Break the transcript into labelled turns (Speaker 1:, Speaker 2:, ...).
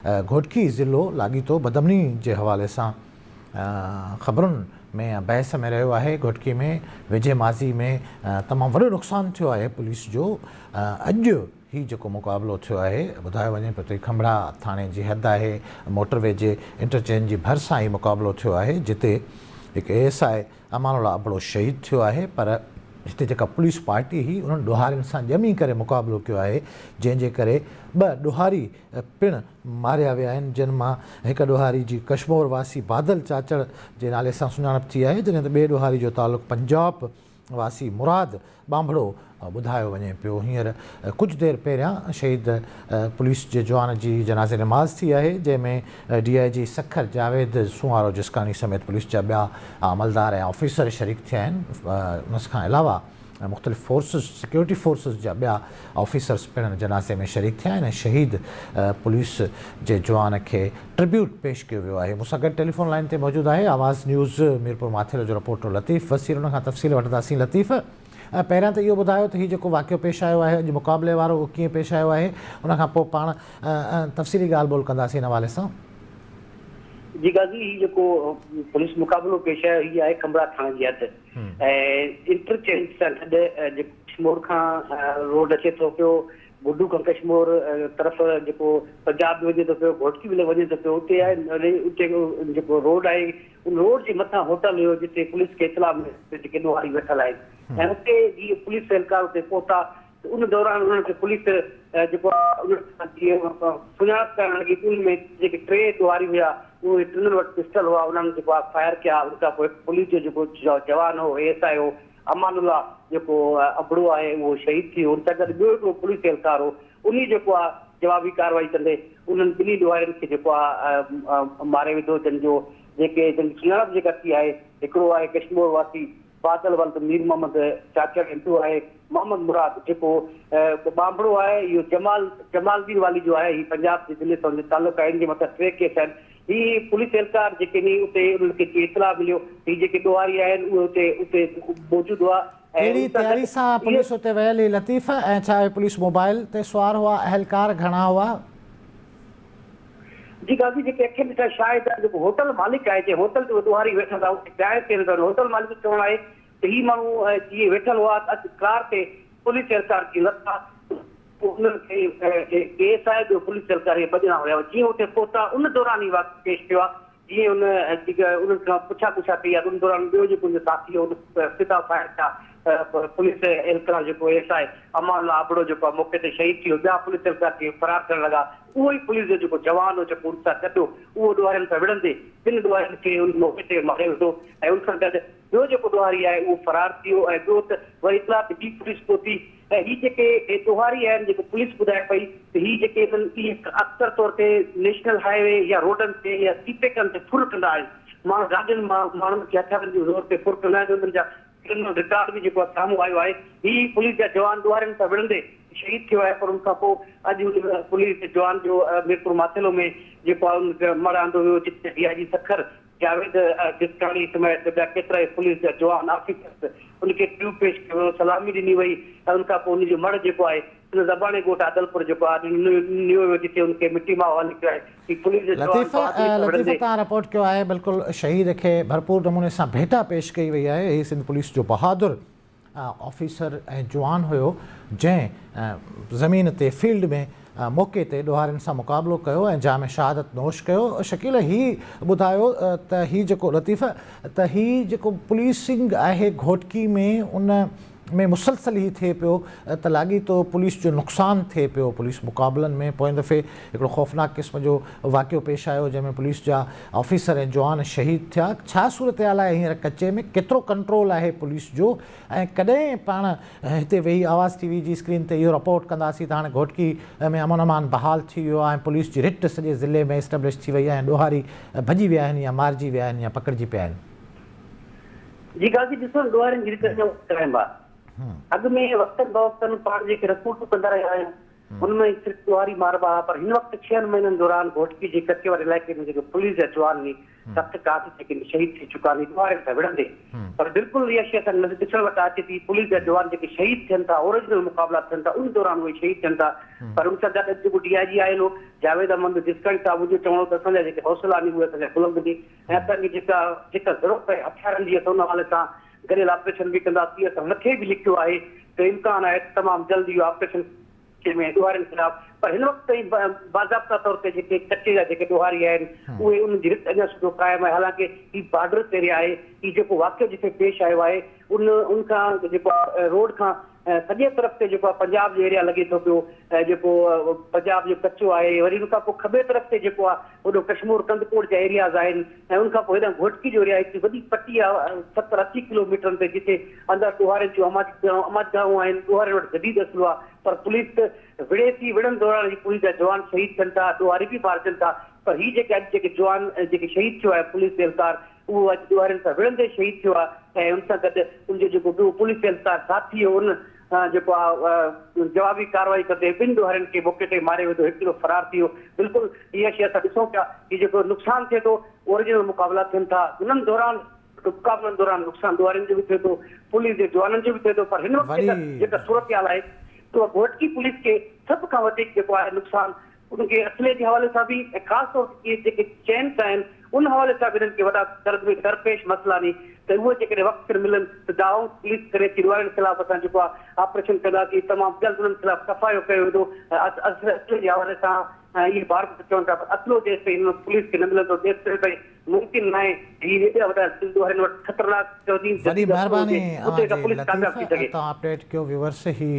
Speaker 1: گهوٽڪي ضلعو لاڳيتو بدامني جي حوالي سان خبرن ۾ يا بحث ۾ رهيو آهي، گهوٽڪي ۾ ويجهي ماضي ۾ تمام وڏو نقصان ٿيو آهي پوليس جو، اڄ هي جيڪو مقابلو ٿيو آهي ٻڌايو وڃي پيو ته هي کنڀڙا ٿاڻي جي حد آهي، موٽر وي جي انٽرچينج جي ڀرسان هي مقابلو ٿيو آهي جتي هڪ A S I Amanullah Abro شهيد ٿيو آهي پر هتي جيڪا پوليس پارٽي هئي انهن ڏوهارين سان ڄمي ڪري مقابلو ڪيو آهي جنهن جي ڪري ٻه ڏوهاري پڻ ماريا ويا آهن جن مان هڪ ڏوهاري جي ڪشمور واسي بادل چاچڙ جي نالي سان سڃاڻپ ٿي آهي جڏهن ته ٻئي ڏوهاري جو تعلق پنجاب واسي مراد ٻانڀڙو ٻڌايو وڃي پيو هينئر ڪجهه دير پهريان شهيد پوليس جي جوان جي جنازي نماز ٿي آهي جنهن ۾ D I G Sukkur Javed Sunwaro Jiskani سميت پوليس جا ٻيا عملدار ۽ آفيسر شريڪ ٿيا آهن ان کان علاوه مختلف فورسز سيڪيورٽي فورسز جا ٻيا آفيسرز پڻ جنازي ۾ شريڪ ٿيا آهن ۽ شهيد پوليس جي جوان کي ٽربيوٽ پيش ڪيو ويو آهي مون سان گڏ ٽيليفون لائين تي موجود آهي آواز نيوز ميرپور ماٿيلو جو رپورٽر لطيف وسير ان کان تفصيل وٺنداسين لطيف پهريان ته اهو ٻڌايو ته هي جيڪو واقعو پيش آيو آهي اڄ مقابلي وارو اهو ڪيئن پيش آيو آهي ان کان پوء پاڻ تفصيلي ڳالهه ٻولهه ڪنداسين ان حوالي سان.
Speaker 2: جي غازي هي جيڪو پوليس مقابلو پيش آيو هي آهي کنڀڙا ٿاڻي جي حد ۽ انٽرچينج سان گڏ جيڪو ڪشمور کان روڊ اچي ٿو پيو گڊو کان ڪشمور طرف جيڪو پنجاب به وڃي ٿو پيو گهوٽڪي به وڃي ٿو پيو اتي آهي اتي جيڪو روڊ آهي ان روڊ جي مٿان هوٽل هيو جتي پوليس کي اطلاع مليو ته جيڪي ڏوهاري ويٺل آهن ۽ اتي جيئن پوليس اهلڪار اتي پهتا ته ان دوران انهن کي پوليس جيڪو آهي انهن سان جيئن سڃاڻپ ڪرڻ لڳي ته ان ۾ جيڪي ٽي ڏوهاري هيا اهي ٽنن وٽ پسٽل هئا انهن جيڪو آهي فائر ڪيا ان کان پوء هڪ پوليس جو جيڪو جوان هو اي ايس I هو امان الله جيڪو ابڙو آهي اهو شهيد ٿي ويو ان سان گڏ ٻيو هڪڙو پوليس اهلڪار هو انهي جيڪو آهي جوابي ڪارروائي ڪندي انهن ٻنهي ڏوهارين کي جيڪو آهي ماري وڌو جن جو جيڪي جن جي سڃاڻپ جيڪا ٿي آهي هڪڙو آهي ڪشمور واسي بادل ولد مير محمد چاچڙ ۽ ٻيو آهي محمد مراد جيڪو ٻانڀڙو آهي اهو جمال جمال الدين والي جو آهي هي پنجاب جي ضلعي سان تعلق آهي ان جي مٿان ٽي ڪيس آهن هي پوليس اهلڪار جيڪي ني اتي انهن کي جيئن اطلاع مليو هي جيڪي ڏوهاري آهن اهي اتي اتي موجود هئا ۽
Speaker 1: ڪهڙي
Speaker 2: ان سان
Speaker 1: تياري
Speaker 2: گڏ
Speaker 1: سان
Speaker 2: اهي
Speaker 1: پوليس اتي ويل هئي لطيف ۽ ڇا اهي پوليس موبائل تي سوار هئا اهلڪار گهڻا هئا؟
Speaker 2: جي غازي جيڪي اکين ڏٺا شاهد آهن جيڪو هوٽل مالڪ آهي جنهن هوٽل تي اهي ڏوهاري ويٺل هئا اتي چانهه پيئن پيا هوٽل مالڪ جو چوڻ آهي ته هي ماڻهو جيئن ويٺل هئا ته اچ ڪار تي پوليس اهلڪار جيئن لٿا پوء انهن کي اي ايس I ٻيو پوليس اهلڪار اهي ٻه ڄڻا هيا جيئن اتي پهتا ان دوران هي واقعو پيش پيو آهي جيئن هن انهن کان پڇا ڳڇا ڪئي آهي ته ان دوران ٻيو جيڪو ان جو ساٿي هو ان سڌا فائر ٿيا پوليس اهلڪار جيڪو A S I Amanullah Abro جيڪو آهي موقعي تي شهيد ٿي ويو ٻيا پوليس اهلڪار جيئن فرار ٿيڻ لڳا اهو ئي پوليس جو جيڪو جوان هو جيڪو ان سان گڏ هو اهو ڏوهارين سان وڙهندي ٻن ڏوهارين کي ان موقعي تي ماري وڌو ۽ ان سان گڏ ٻيو جيڪو ڏوهاري آهي اهو فرار ٿي ويو ۽ ٻيو ته وري اطلاع تي ٻي پوليس پهتي ۽ هي جيڪي ڏوهاري آهن جيڪو پوليس ٻڌائي پئي ته هي جيڪي انهن اهي اڪثر طور تي نيشنل هاء وي يا روڊن تي يا سي پيڪن تي ڦر ڪندا آهن ماڻهو گاڏين مان ماڻهن کي هٿيارن جي زور تي ڦر ڪندا آهن انهن جا ڪرمنل رڪارڊ به جيڪو آهي سامهون آيو آهي هي پوليس جا جوان ڏوهارين سان وڙهندي شهيد ٿيو آهي پر ان کان پوء اڄ ان پوليس جي جوان جو ميرپور ماٿيلو ۾ جيڪو آهي ان کي مڙهه آندو ويو جتي D I G Sukkur Javed Jiskani سميت ٻيا ڪيترائي پوليس جا جوان آفيسرز ان کي ٽريوٽ پيش ڪيو ويو، سلامي ڏني وئي ۽ ان کان پوء ان جو مڙهه جيڪو آهي ان زباڻي ڳوٺ عادلپور جيڪو آهي نيو ويو جتي ان کي مٽي ماء حوالي ڪيو آهي. هي پوليس جو جوان
Speaker 1: لطيف
Speaker 2: بهادري سان
Speaker 1: لطيف
Speaker 2: وڙهندي.
Speaker 1: تان رپورٽ ڪيو آهي بلڪل شهيد کي ڀرپور نموني سان ڀيٽا پيش ڪئي وئي آهي هي سنڌ پوليس جو بهادر آفيسر ۽ جوان هيو جنهن زمين تي فيلڊ ۾ موقعي تي ڏوهارين سان مقابلو ڪيو ۽ جام شهادت نوش ڪيو شڪيل هي ٻڌايو ته هي جيڪو لطيف ته هي جيڪو پوليسنگ آهي گهوٽڪي ۾ ان ۾ مسلسل هي ٿئي پيو ته لاڳيتو پوليس جو نقصان ٿئي پيو پوليس مقابلن ۾ پوئين دفعي هڪڙو خوفناڪ قسم جو واقعو پيش آيو جنهن ۾ پوليس جا آفيسر ۽ جوان شهيد ٿيا ڇا صورتحال آهي هينئر ڪچي ۾ ڪيترو ڪنٽرول آهي پوليس جو ۽ ڪڏهن پاڻ هتي ويهي آواز ٽي وي جي اسڪرين تي اهو رپورٽ ڪنداسين ته هاڻي گهوٽڪي ۾ امن امان بحال ٿي ويو آهي ۽ پوليس جي رٽ سڄي ضلعي ۾ اسٽيبلش ٿي وئي آهي ۽ ڏوهاري ڀڄي ويا آهن يا مارجي ويا آهن يا پڪڙجي پيا آهن.
Speaker 2: جي غازي ڏسو نه ڏوهارين جي رٽ اڃا قائم آ. اڳ ۾ وقتن بوقتن پاڻ جيڪي رپورٽون ڪندا رهيا آهيون ان ۾ صرف ڏوهاري ماربا ها پر هن وقت ڇهن مهينن دوران گهوٽڪي جي ڪچي واري علائقي ۾ جيڪي پوليس جا جوان ني سخت ڪاٺ جيڪي شهيد ٿي چڪا آهن ڏوهارين سان وڙهندي پر بلڪل اها شيء اسان کي ڏسڻ وٽان اچي ٿي پوليس جا جوان جيڪي شهيد ٿين ٿا اوريجنل مقابلا ٿين ٿا ان دوران اهي شهيد ٿين ٿا پر ان سان گڏ اڄ جيڪو ڊي I جي آيل هو جاويد احمد جسڪاڻي صاحب ان جو چوڻ هو ته اسان جا جيڪي حوصلا آهن اهي اسان جا بلند آهن ۽ اسان کي جيڪا جيڪا ضرورت آهي هٿيارن جي اسان ان حوالي سان گڏيل آپريشن به ڪنداسين اسان مٿي به لکيو آهي ته امڪان آهي ته تمام جلد اهو آپريشن ۾ ڏوهارين خلاف پر هن وقت تائين باضابطا طور تي جيڪي ڪچي جا جيڪي ڏوهاري آهن اهي انهن جي رت اڃا سڌو قائم آهي حالانڪه هي بارڊر تي ايريا آهي هي جيڪو واقعو جتي پيش آيو آهي ان ان کان جيڪو روڊ کان سڄي طرف تي جيڪو پنجاب جو ايريا لڳي ٿو پيو جيڪو پنجاب جو ڪچو آهي وري ان کان پوء کٻي طرف تي جيڪو آهي هوڏو ڪشمور ڪنڌڪوٽ جا ايرياز آهن ۽ ان کان پوء هيڏانهن گهوٽڪي جو ايريا هڪڙي وڏي پٽي آهي 70 80 ڪلو ميٽرن تي جتي اندر ڏوهارين جون آمادگاهون آهن ڏوهارين وٽ جديد اسلحو آهي پر پوليس ته وڙهي ٿي وڙهن دوران هي پوليس جا جوان شهيد ٿين ٿا ڏوهاري به مارجن ٿا پر هي جيڪي اڄ جيڪي جوان جيڪي شهيد ٿيو آهي پوليس اهلڪار اهو اڄ ڏوهارين سان وڙهندي شهيد ٿيو آهي ۽ ان سان گڏ ان جو جيڪو ٻيو پوليس اهلڪار ساٿي هو ان جيڪو آهي جوابي ڪارروائي ڪندي ٻن ڏوهارين کي موقعي تي ماري وڌو هڪ ڄڻو فرار ٿي ويو بلڪل اها شيء اسان ڏسون پيا هي جيڪو نقصان ٿئي ٿو اوريجنل مقابلا ٿين ٿا انهن دوران مقابلن دوران نقصان ڏوهارين جو به ٿئي ٿو پوليس جي جوانن جو به ٿئي ٿو پر هن وقت جيڪا جيڪا صورتحال آهي ته اها گهوٽڪي پوليس کي سڀ کان وڌيڪ جيڪو آهي نقصان انهن کي اسلحي جي حوالي سان به ۽ خاص طور تي اهي جيڪي چين آهن ان حوالي سان به انهن کي وڏا درد ۾ درپيش مسئلا ني ته اهي جيڪڏهن وقت سر ملن ته دعوائون پوليس ڪري ٿي ڏوهارين خلاف اسان جيڪو آهي آپريشن ڪنداسين تمام جلد انهن خلاف صفايو ڪيو ويندو اسلحي جي حوالي سان اهي بار بار چون ٿا پر اسلحو جيستائين انهن پوليس کي نه ملندو تيستائين تائين ممڪن ناهي هي ايڏا وڏا ڏوهارين وٽ خطرناڪ
Speaker 1: وڏي
Speaker 2: جديد اسلحو
Speaker 1: مهرباني
Speaker 2: هجي اتي
Speaker 1: اوهان
Speaker 2: ڪا
Speaker 1: جي
Speaker 2: پوليس ڪامياب
Speaker 1: لطيف
Speaker 2: ٿي سگهي.
Speaker 1: توهان اپڊيٽ ڪيو ويورس هي.